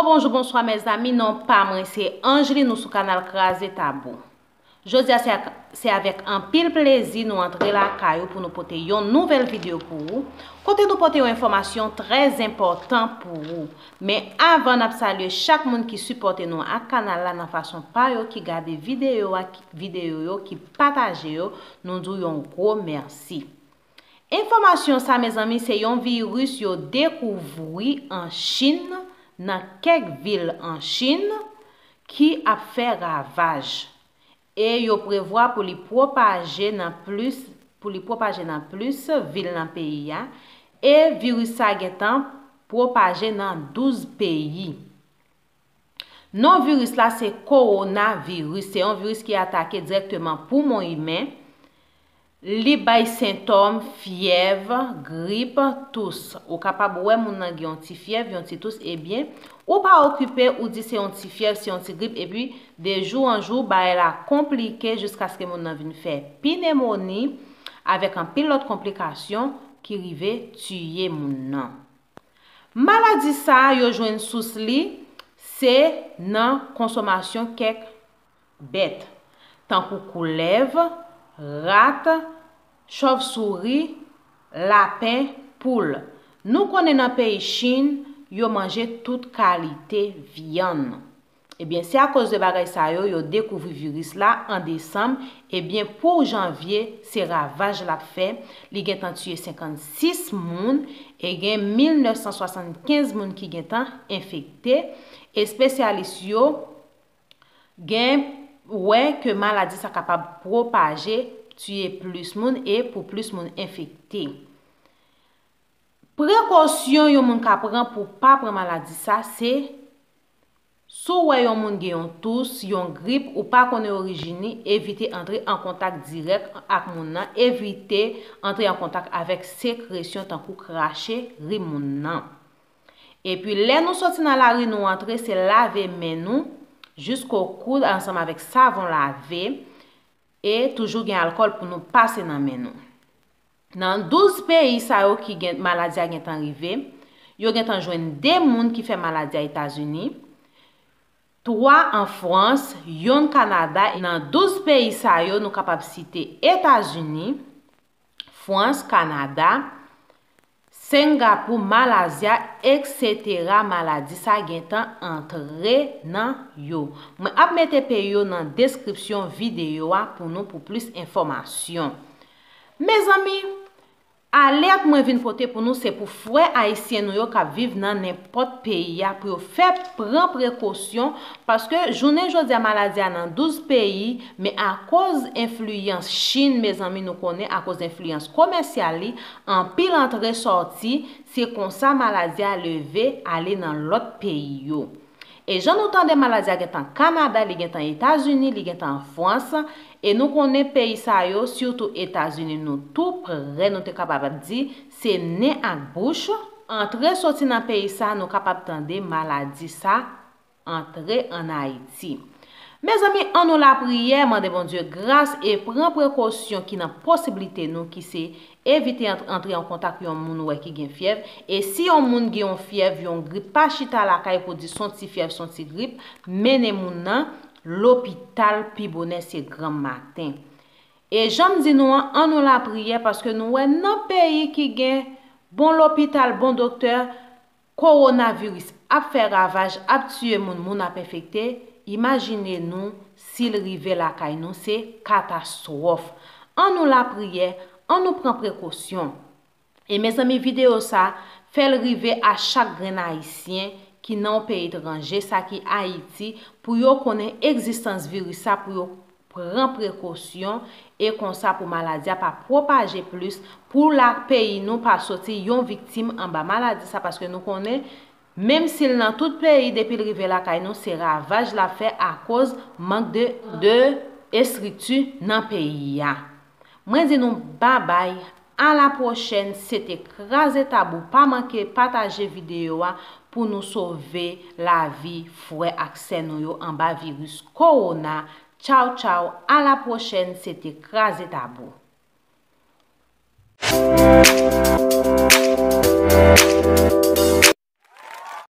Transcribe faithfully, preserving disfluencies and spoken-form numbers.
Bonjou, bonswa, mezanmi. Non pa mwen se Angeline, nou sou kanal Kraze Tabou. Jodi a, se ak, se avèk anpil plezi nou antre lakay ou pou nou pote yon nouvèl videyo pou ou, kote nou pote yon enfòmasyon trè enpòtan pou ou. Men avan n ap salye chak moun ki sipòte nou ak kanal la nan fason pa yo, ki gade videyo a, videyo yo, ki pataje yo, nou di w yon gwo mèsi. Enfòmasyon sa, mezanmi, se yon viris yo dekouvri an Chin, nan kèk vil an Chin, ki ap fè ravaj. E yo prevwa pou li pwopaje nan plis, pou li pwopaje nan plis vil nan peyi a. E viris sa gentan pwopaje nan douz peyi. Non viris la se kowonaviris. Se yon viris ki atake dirèkteman poumon imen. Li bay sentòm, fyèv, grip, tous. Ou kapab wè moun nan gen yon ti fyèv, yon ti tous, ebyen, ou pa okipe, ou di se yon ti fyèv, se yon ti grip, epi de jou an jou, bagay la konplike jiskaske moun nan vin fè pinemoni, avèk anpil lòt konplikasyon ki rive tiye moun nan. Maladi sa a, yo jwenn sous li, se nan konsomasyon kèk bèt, tankou koulèv, rat, chòvsouri, lapen, poul. Nou konnen nan peyi Chin, yo manje tout kalite vyann. Ebyen, se akoz de bagay sa yo, yo dekouvri viris la an desanm. Ebyen, pou janvye, se ravaj l ap fè. Li gentan tiye senkannsis moun e gen mil nèf san swasannkenz moun ki gentan enfekte. Espesyalis yo gen wè ke maladi sa kapab pwopaje, tiye plis moun e pou plis moun enfekte. Prekosyon yon moun ka pran pou pa pran maladi sa, se si w wè yon moun gen yon tous, yon grip, ou pa konnen orijin li, evite antre an kontak dirèk ak moun nan, evite antre an kontak avèk sekresyon tankou krache, ri moun nan. Epi lè nou soti nan lari, nou antre, se lave men nou jisko koud ansanm avèk savon lave e toujou gen alkòl pou nou pase nan men nou. Nan douz peyi sa yo ki gen maladi a gentan rive, yo gentan jwenn de moun ki fè maladi a Etazini, twa an Frans, yonn Kanada. Nan douz peyi sa yo, nou kapab site Etazini, Frans, Kanada, Sengapou, Malazya, etsetera. Maladi sa gentan antre nan yo. Mwen ap mete peyi yo nan deskripsyon videyo a pou nou pou plis enfòmasyon. Mezanmi, alèt mwen vin pote pou nou se pou frè ayisyen nou yo k ap viv nan nenpòt peyi a, pou yo fè pran prekosyon, paske jounen jodi a maladi a nan douz peyi, men akoz enfliyans Chin, mezanmi, nou konnen akoz enfliyans komèsyal li, anpil antre sòti, se konsa maladi a leve ale nan lòt peyi yo. E jan nou tande maladi a gentan Kanada, li gentan Etazini, li gentan an Frans, e nou konnen peyi sa yo, sitou Etazini, nou tou prè, nou te kapab ap di, se nen ak bouch. Antre soti nan peyi sa, nou kapab tande maladi sa antre ann Ayiti. Mezanmi, ann nou lapriyè, mande Bondye gras e pran prekosyon ki nan posiblite nou, ki se evite ant-, antre an kontak yon moun ou wè ki gen fyèv. E si yon moun gen yon fyèv, yon grip, pa chita lakay pou di s on ti fyèv, s on ti grip, mennen moun nan lopital pi bonè, se granm maten. E jan m di nou an, ann nou lapriyè, paske nou wè nan peyi ki gen bon lopital, bon doktè, kowonaviris ap fè ravaj, ap tiye moun, moun ap enfekte. Imajine nou si l rive lakay nou, se katastwòf. Ann nou lapriyè, ann nou pran prekosyon. E mezanmi, videyo sa, fè l rive a chak grenn ayisyen ki nan yon peyi etranje, sa ki Ayiti, pou yo konnen egzistans viris sa, pou yo pran prekosyon, e konsa pou maladi a pa pwopaje plis, pou la peyi nou pa soti yon viktim anba maladi sa, paske nou konnen, menm si l nan tout peyi, depi l rive lakay nou, se ravaj l ap fè akoz mank de, de estrikti nan peyi a. Mwen di nou babay, a la pwochèn, se te Kraze Tabou. Pa manke pataje videyo a pou nou sove lavi frè ak sè nou yo anba viris kowona. Tchaw, tchaw, a la pwochèn, se te Kraze Tabou.